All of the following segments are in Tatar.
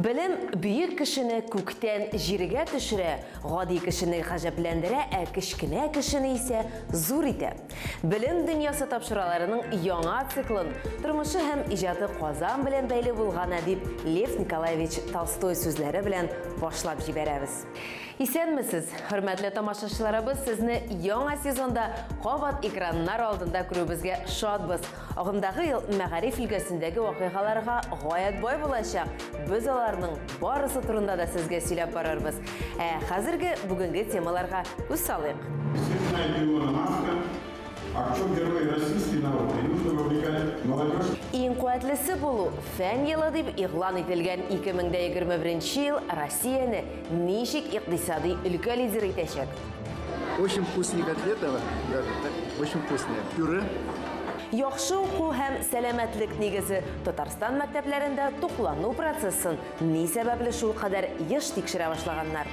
Белем бөек кешене күктән җиргә төшерә, гади кешене гаҗәпләндерә, ә кечкенә кешене исә зур итә. Белем дөньясы тапшыраларының яңа циклын тормышы һәм иҗаты Казан белән бәйле булган әдип Лев Николаевич Толстой сүзләре белән башлап җибәрәбез. Исәнмесез, хөрмәтле тамашачыларыбыз, сезне яңа сезонда кабат экраннар алдында күрүебезгә шатбыз. Агымдагы ел мәгариф өлкәсендәге вакыйгаларга гаять бай булачак. Без аларның барысы турында да сезгә сөйләп барырбыз. Ә хәзерге бүгенге темаларга күз салыйк. Все знают Илона Маска, а кто герой российской науки, нужно вовлекать молодежь. Иң куәтлесе булу фән елы дип игълан ителгән 2021 ел Россияне ничек икътисади өлкә лидеры итәчәк? Очень вкусные котлеты, даже, очень вкусные. Пюре. Яхшы уку һәм сәламәтлек нигезе Татарстан мәктәпләрендә туклану процессын ни сәбәпле шулкадәр еш тикшерә башлаганнар?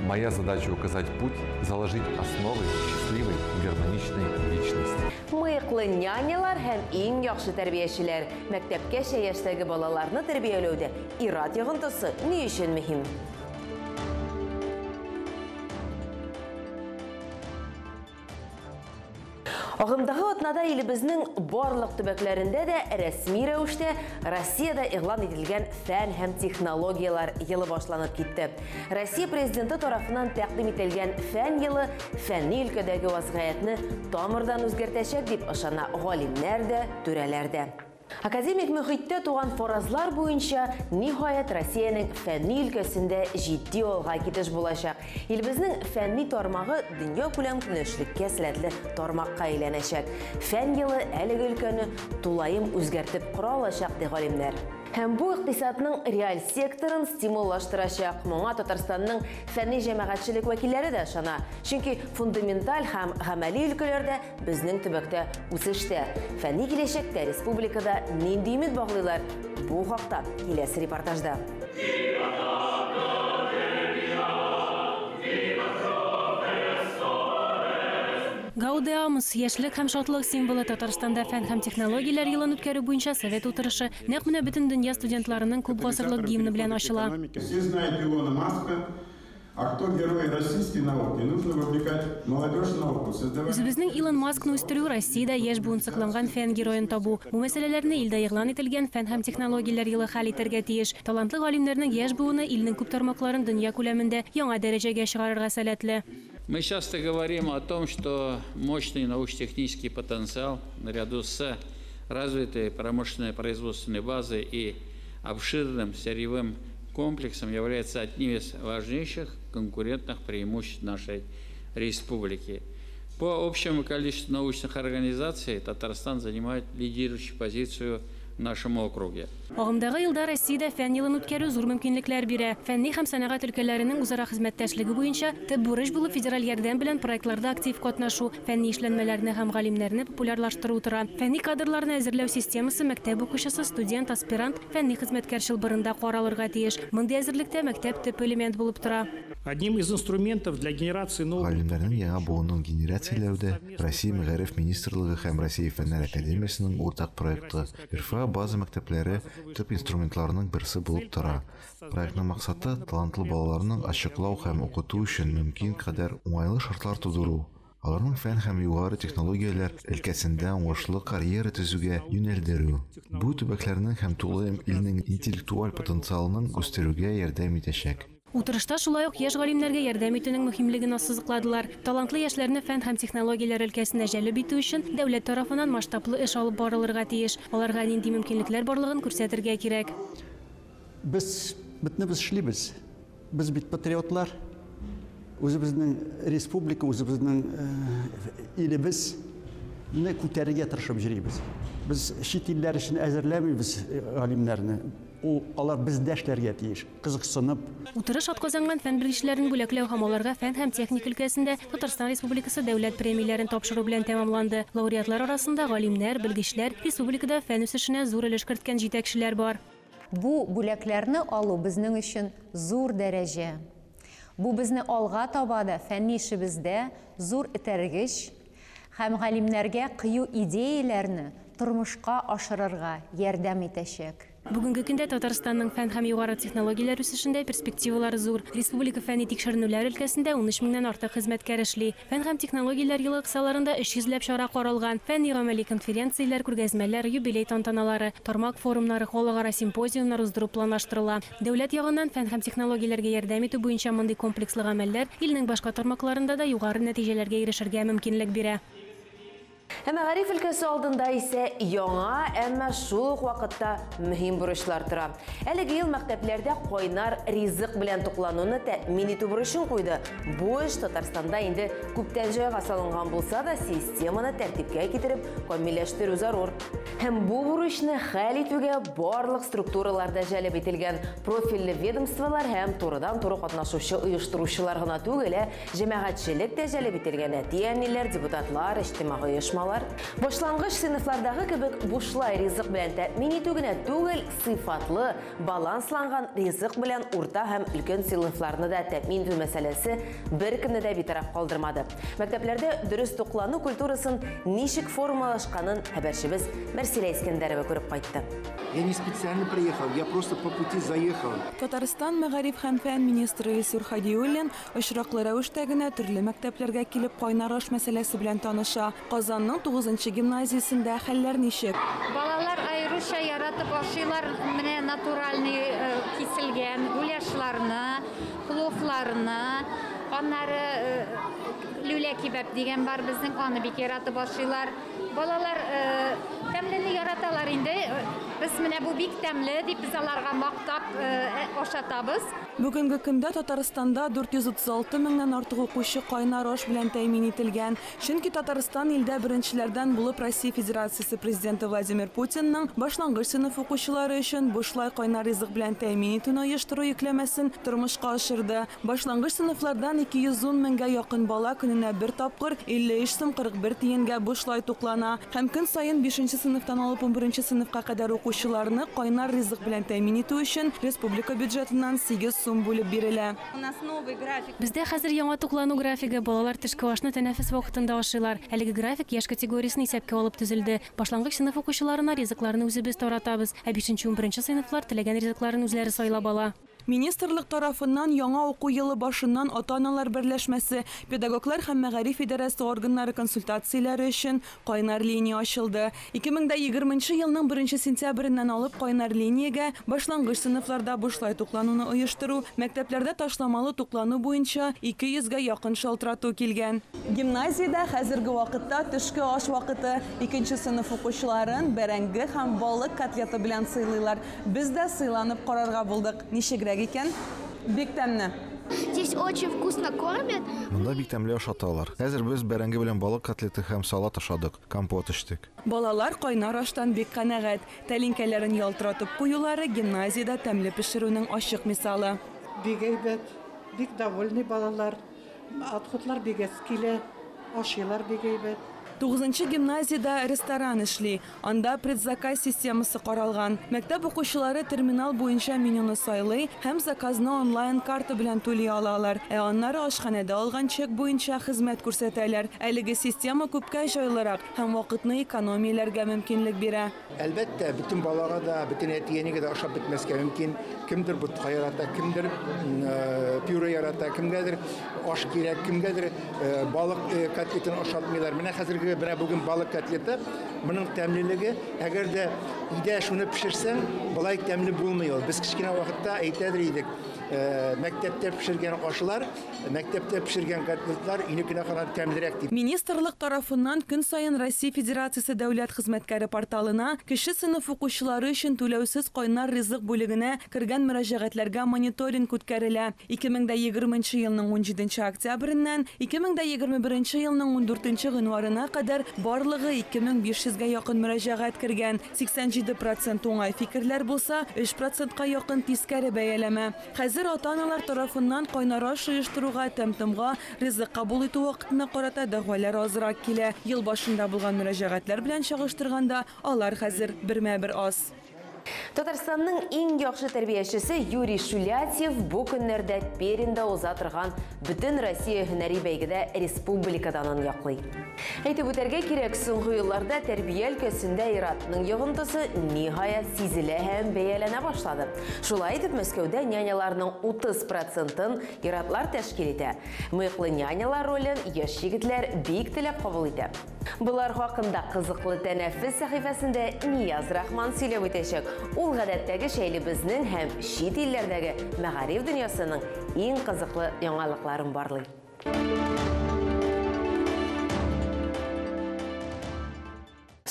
Моя задача указать путь, заложить основы счастливой, гармоничной личности. Мыеклы нянялар һәм иң яхшы тәрбиячеләр мәктәпкәчә яшьтәге балаларны тәрбияләүдә ир-ат йогынтысы ни өчен мөһим? Агымдагы атнада илебезнең барлык төбәкләрендә дә рәсми рәвештә Россиядә игълан ителгән фән һәм технологияләр елы башланып китте. Россия президенты тарафыннан тәкъдим ителгән фән елы фәнни өлкәдәге вазгыятьне тамырдан үзгәртәчәк дип ышана галимнәр дә, түрәләр дә. Академик мөхиттә туган фаразлар буенча, ниһаять, Россиянең фәнни өлкәсендә җитди алга китеш булачак. Илебезнең фәнни тармагы дөньякүләм көнләшлеккә сәләтле тармакка әйләнәчәк. Фән елы әлеге өлкәне тулаем үзгәртеп кора алачак, ди галимнәр. Һәм бу икътисадның реаль секторын стимуллаштырачак. Моңа Татарстанның фәнни җәмәгатьчелек вәкилләре дә ышана. Чөнки фундаменталь һәм гамәли өлкәләрдә безнең төбәктә үсештә. Фәнни киләчәктә республикада нинди өмет баглыйлар? Бу хакта киләсе репортажда. Гаудеамус яшьлек һәм шатлык символы. Татарстанда фән һәм технологияләр елын үткәрү буенча совет утырышы нәкъ менә бөтен дөнья студентларының күп гасырлык гимны белән ачыла. Все знают Илона Маска, а кто герой российской науки, нужно вовлекать молодежь в науку, создавать... Үзебезнең Илон Маскны үстерү, Россиядә яшь буын сокланган фән героен табу. Бу мәсьәләләрне илдә игълан ителгән фән һәм технологияләр елы хәл итәргә тиеш. Талантлы галимнәрнең яшь буыны илнең күп тармакларын дөнья күләмендә яңа дәрәҗәгә чыгарырга сәләтле. Мы часто говорим о том, что мощный научно-технический потенциал наряду с развитой промышленной производственной базой и обширным сырьевым комплексом является одним из важнейших конкурентных преимуществ нашей республики. По общему количеству научных организаций Татарстан занимает лидирующую позицию в нашем округе. Агымдагы елда Россиядә фән елын үткәрү зур мөмкинлекләр бирә. Фәнни һәм сәнәгать өлкәләренең үзара хезмәттәшлеге буенча төп бурыч булып федераль ярдәм белән проектларда актив катнашу, фәнни эшләнмәләрне һәм галимнәрне популярлаштыру тора. Фәнни кадрларны әзерләү системасы мәктәп укучысы, студент, аспирант, фәнни хезмәткәр чылбырында каралырга тиеш. Мондый әзерлектә мәктәп төп элемент булып тора. Одним из инструментов для генерации новых Галимнәрнең яңа буынын генерацияләүдә Россия Мәгариф министрлыгы һәм Россия Фәннәр академиясенең уртак проекты РФА база мәктәпләре төп инструментларының берсе булып тора. Проектның максаты талантлы балаларны ачыклау һәм укыту өчен мөмкин кадәр уңайлы шартлар тудыру, аларның фән һәм югары технологияләр өлкәсендә уңышлы карьера төзүгә юнәлдерү. Бу төбәкләрнең һәм тулаем илнең интеллектуаль потенциалын үстерүгә ярдәм итәчәк. Утырышта шулай ук яшь галимнәргә ярдәм итүнең мөһимлеген ассызыкладылар. Талантлы яшьләрне фән һәм технологияләр өлкәсенә җәлеп итү өчен дәүләт тарафыннан масштаблы эш алып барылырга тиеш. Аларга нинди мөмкинлекләр барлыгын күрсәтергә кирәк. Без бөтенебез эшлибез. Без бит патриотлар. Үзебезнең республика, үзебезнең илебезне күтәрергә тырышып йөрибез. Без чит илләр өчен әзерләмибез галимнәрне. Ул алар бездә эшләргә тиеш, кызыксынып. Утырыш атказанган фән белгечләрен бүләкләү һәм аларга фән һәм техника өлкәсендә Татарстан Республикасы дәүләт премияләрен тапшыру белән тәмамланды. Лауреатлар арасында галимнәр, белгечләр, республикада фән үсешенә зур өлеш керткән җитәкчеләр бар. Бу бүләкләрне алу безнең өчен зур дәрәҗә. Бу безне алга таба да фәнни эшебездә зур этәргеч һәм галимнәргә кыю идеяләрне тормышка ашырырга ярдәм итәчәк. Бүгенге көндә Татарстанның фән һәм югары технологияләр үсешендә перспективалар зур. Республика фәнни тикшеренүләр өлкәсендә 13 меңнән артык хезмәткәр эшли. Фән һәм технологияләр елы кысаларында 300 ләп чара каралган. Фәнни-гамәли конференцияләр, күргәзмәләр, юбилей тантаналары, тармак форумнары, халыкара симпозиумнар уздыру планлаштырыла. Дәүләт ягыннан фән һәм технологияләргә ярдәм итү буенча мондый комплекслы гамәлләр илнең башка тармакларында да югары нәтиҗәләргә ирешергә мөмкинлек бирә. Ә мәгариф өлкәсе алдында исә яңа, әмма шул ук вакытта мөһим бурычлар тора. Әлеге ел мәктәпләрдә кайнар ризык белән туклануны тәэмин итү бурычын куйды. Бу эш Татарстанда инде күптән җайга салынган булса да, системаны тәртипкә китереп, камилләштерү зарур. Һәм бу бурычны хәл итүгә барлык структураларда җәлеп ителгән профильле ведомстволар һәм турыдан-туры катнашучы оештыручылар гына түгел, ә җәмәгатьчелек тә җәлеп ителгән әти-әниләр, депутатлар, иҗтимагый оешмалар. Башлангыч сыйныфлардагы кебек бушлай ризык белән тәэмин итү генә түгел, сыйфатлы, балансланган ризык белән урта һәм өлкән сыйныфларны да тәэмин итү мәсьәләсе беркемне дә битараф калдырмады. Мәктәпләрдә дөрес туклану культурасын ничек формалашканын хәбәрчебез Мәрсилә Искәндәрова күреп кайтты. Я не специально приехал, я просто по пути заехал. Татарстан мәгариф һәм фән министры Илсур Һадиуллин очраклы рәвештә генә төрле мәктәпләргә килеп кайнар аш мәсьәләсе белән таныша. Казанның 9нчы гимназиясендә хәлләр ничек? Балалар аеруча яратып ашыйлар, менә натуральный киселгән гуляшларны, пловларны, аннары люля кебаб дигән бар безнең, аны бик яратып ашыйлар. Балалар тәмлене яраталар инде. Без менә бу бик тәмле дип без аларга мактап ашатабыз. Бүгенге көндә Татарстанда 436 меңнән артык укучы кайнар аш белән тәэмин ителгән. Чөнки Татарстан илдә беренчеләрдән булып Россия Федерациясе президенты Владимир Путинның башлангыч сыйныф укучылары өчен бушлай кайнар ризык белән тәэмин итүне оештыру йөкләмәсен тормышка ашырды. Башлангыч сыйныфлардан 210 меңгә якын бала көненә бер тапкыр 53 сум 41 тиенгә бушлай туклана. Һәм көн саен 5нче сыйныфтан алып 11нче сыйныфка кадәр укучыларны кайнар ризык белән тәэмин итү өчен республика бюджетыннан 8 сум бүлеп бирелә. Бездә хәзер яңа туклану графигы. Балалар төшке ашны тәнәфес вакытында ашыйлар. Әлеге график яшь категориясен исәпкә алып төзелде. Башлангыч сыйныф укучыларына ризыкларны үзебез таратабыз, ә 5-11 сыйныфлар теләгән ризыкларын үзләре сайлап ала. Министрлык тарафыннан яңа уку елы башыннан ата-аналар берләшмәсе, педагоглар һәм мәгариф идарәсе органнары консультацияләре өчен кайнар линия ачылды. 2020 елның 1 сентябреннән алып кайнар линиягә башлангыч сыйныфларда бушлай туклануны оештыру, мәктәпләрдә ташламалы туклану буенча 200гә якын шалтырату килгән. Гимназиядә хәзерге вакытта төшке аш вакыты. 2нче сыйныф укучыларын бәрәңге һәм балык котлеты белән сыйлыйлар. Без дә сыйланып карарга булдык. Ничегрәк икән? Бик тәмле. Здесь очень вкусно кормят. Монда бик тәмле ашаталар. Хәзер без бәрәңге белән балык котлеты һәм салат ашадык, компот эчтек. Балалар кайнар аштан бик канәгать. Тәлинкәләрен ялтыратып куюлары гимназиядә тәмле пешерүнең ачык мисалы. Бик әйбәт, бик довольный балалар. Отходлар бик әз килә, ашыйлар бик әйбәт. 9нчы гимназиядә ресторан эшли. Анда предзаказ системасы каралган. Мәктәп укучылары терминал буенча менюны сайлый һәм заказны онлайн карта белән түли алалар. Ә аннары ашханәдә алган чек буенча хезмәт күрсәтәләр. Әлеге система күпкә җайлырак һәм вакытны экономияләргә мөмкинлек бирә. Әлбәттә, бөтен балага да, бөтен әти-әнигә дә ашап бетмәскә мөмкин. Кемдер ботка ярата, кемдер пюре ярата, кемгәдер аш кирәк, кемгәдер балык котлетын ашатмыйлар. Менә хәзерге менә бүген балык котлеты, моның тәмлелеге, әгәр дә өйдә шуны пешерсәң, болай тәмле булмый ул. Без кечкенә вакытта әйтәдер идек, мәктәптә пешергән ашлар, мәктәптә пешергән котлетлар өйнекенә караганда тәмлерәк дип. Министрлык тарафыннан көн саен Россия Федерациясе дәүләт хезмәткәре порталына кече сыйныф укучылары өчен түләүсез кайнар ризык бүлегенә кергән мөрәҗәгатьләргә мониторинг үткәрелә. 2020 елның 17 октябреннән 2021 елның 14 гыйнварына кадәр барлыгы 2500гә якын мөрәҗәгать кергән. 87% уңай фикерләр булса, 3%ка якын тискәре бәяләмә. Хәзер ата-аналар тарафыннан кайнар аш оештыруга, тәм-томга, ризык кабул итү вакытына карата дәгъвалар азрак килә. Ел башында булган мөрәҗәгатьләр белән чагыштырганда, алар хәзер бермә-бер аз. Татарстанның иң яхшы тәрбиячесе Юрий Шулятьев бу көннәрдә Пермьдә уза торган бөтен Россия һөнәри бәйгедә республика данын яклый. Әйтеп үтәргә кирәк, соңгы елларда тәрбия өлкәсендә ир-атның йогынтысы ниһаять сизелә һәм бәяләнә башлады. Шулай итеп, Мәскәүдә няняларның 30 процентын ир-атлар тәшкил итә. Мыеклы нянялар ролен яшь егетләр бик теләп кабул итә. Болар хакында кызыклы тәнәфес сәхифәсендә Нияз Рахман сөйләп үтәчәк. Ул гадәттәгечә илебезнең һәм чит илләрдәге мәгариф дөньясының иң кызыклы яңалыкларын барлый.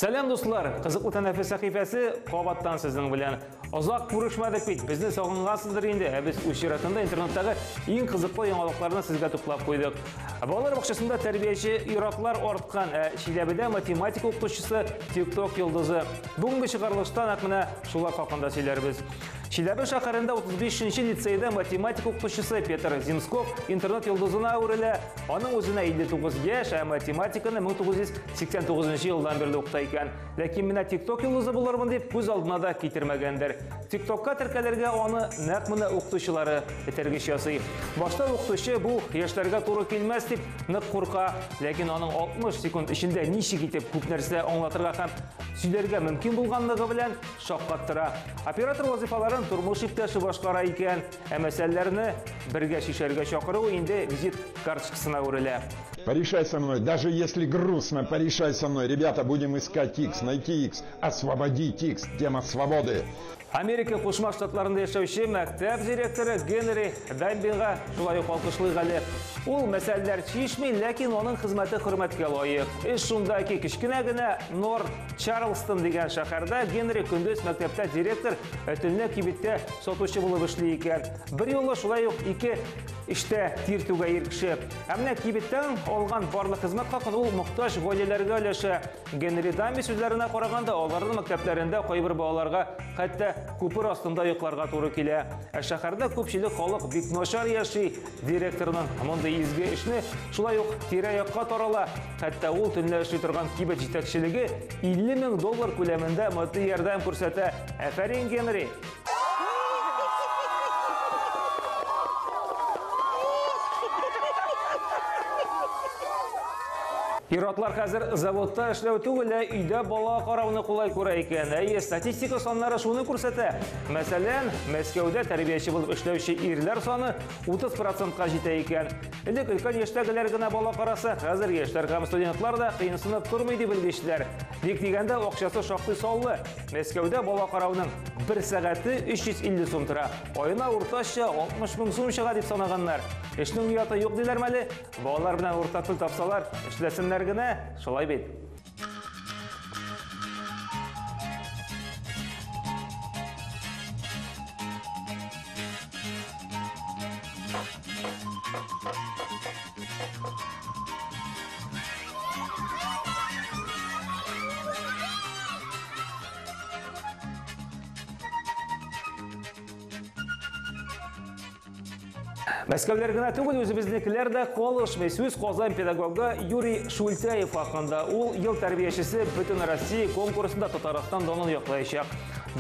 Сәлам, дуслар! Кызыклы тәнәфес сәхифәсе кабаттан сезнең белән. Озак күрешмәдек бит, безне сагынгансыздыр инде. Ә без үз чиратында интернеттагы иң кызыклы яңалыкларны сезгә туплап куйдык. Балалар бакчасында тәрбияче ир-атлар арткан, ә Чиләбедә математика укытучысы TikTok йолдызы. Бүгенге чыгарылышта нәкъ менә шулар хакында сөйләрбез. Чиләбе шәһәрендә 35нче лицейда математика укытучысы Петр Земсков интернет йолдызына әверелә. Аның үзенә 59 яшь, ә математиканы 1989 елдан бирле укыта икән. Ләкин менә TikTok йолдызы булырмын дип күз алдына да китермәгәндер. TikTokка теркәлергә аны нәкъ менә укытучылары этәргеч ясый. Башта укытучы бу яшьләргә туры килмәс дип нык курка, ләкин аның 60 секунд эчендә ничек итеп күп нәрсә аңлатырга һәм сөйләргә мөмкин булганлыгы белән шаккаттыра. Оператор вазифаларын тормыш иптәше башкара икән, ә мәсьәләләрне бергә чишәргә чакыру инде визит карточкасына әверелә. Порешай со мной, даже если грустно, порешай со мной. Ребята, будем искать X, найти X, освободить X, тема свободы. Америка Кушма Штатларында яшәүче мәктәп директоры Генри Дамбинга шулай ук алкышлыйк әле. Ул мәсьәләләр чишми, ләкин аның хезмәте хөрмәткә лаек. Эш шунда ки, кечкенә генә Норт Чарлстон дигән шәһәрдә Генри көндез мәктәптә директор, ә төнлә кибеттә сатучы булып эшли икән. Бер юлы шулай ук ике эштә тир түгә ир кеше. Ә менә кибеттән алган барлык хезмәт хакын ул мохтаҗ гаиләләргә өләшә. Генри Дамби сүзләренә караганда, аларның мәктәпләрендә кайбер балаларга хәтта күпер астында йокларга туры килә. Ә шәһәрдә күпчелек халык бик начар яши. Директорның мондый изге эшне шулай ук тирә-якка тарала. Хәтта ул төнлә эшли торган кибет җитәкчелеге 50 мең доллар күләмендә матди ярдәм күрсәтә. Афәрин, Генри! Ир-атлар хәзер заводта эшләү түгел, ә өйдә бала карауны кулай күрә икән. Әйе, статистика саннары шуны күрсәтә. Мәсәлән, Мәскәүдә тәрбияче булып эшләүче ирләр саны 30%-ка җитә икән. Элек өлкән яшьтәгеләр генә бала караса, хәзер яшьләр һәм студентлар да кыенсынып тормый ди белгечләр. Ник дигәндә, акчасы шактый саллы. Мәскәүдә бала карауның бер сәгате 350 сум тора. Аена уртача 60 мең сум чыга дип санаганнар. Эшнең ояты юк диләрме әле? Балалар белән уртак тел тапсалар, эшләсеннәр генә, шулай бит. Мәскәүләр генә түгел, үзебезнекеләр дә калышмый. Сүз Казан педагогы Юрий Шультяев хакында. Ул ел тәрбиячесе бөтен Россия конкурсында Татарстан данын яклаячак.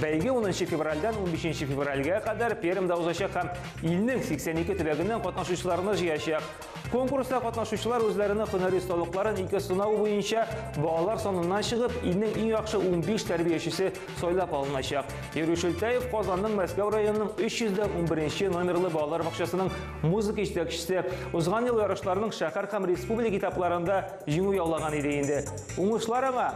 Бәйге 10 февральдән 15 февральгә кадәр Пермьдә узачак һәм илнең 82 төбәгеннән катнашучыларны җыячак. Конкурста катнашучылар үзләренең һөнәри осталыкларын ике сынау буенча балалар саныннан чыгып, илнең иң яхшы 15 тәрбиячесе сайлап алыначак. Юрий Шультяев Казанның Мәскәү районының 311 номерлы балалар бакчасының музыка җитәкчесе. Узган ел ярышларның шәһәр һәм республика этапларында җиңү яулаган иде инде. Уңышлар аңа!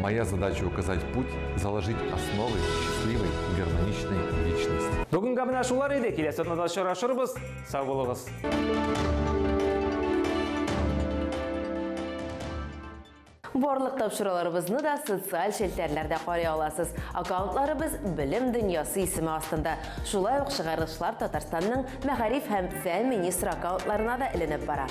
Моя задача указать путь, заложить основы счастливой, гармоничной личности. Бүгенгә менә шулар иде. Киләсе атнада очрашырбыз. Сау булыгыз. Барлык тапшыруларыбызны да социаль челтәрләрдә карый аласыз. Аккаунтларыбыз Белем дөньясы исеме астында. Шулай ук чыгарылышлар Татарстанның мәгариф һәм фән министры аккаунтларына да эленеп бара.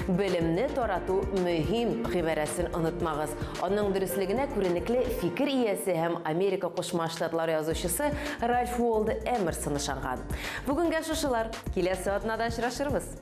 Белемне тарату мөһим гыйбарәсен онытмагыз. Аның дөреслегенә күренекле фикер иясе һәм Америка Кушма Штатлары язучысы Ральф Уолдо Эмерсон ышанган. Бүгенгә шушылар. Киләсе атнада очрашырбыз.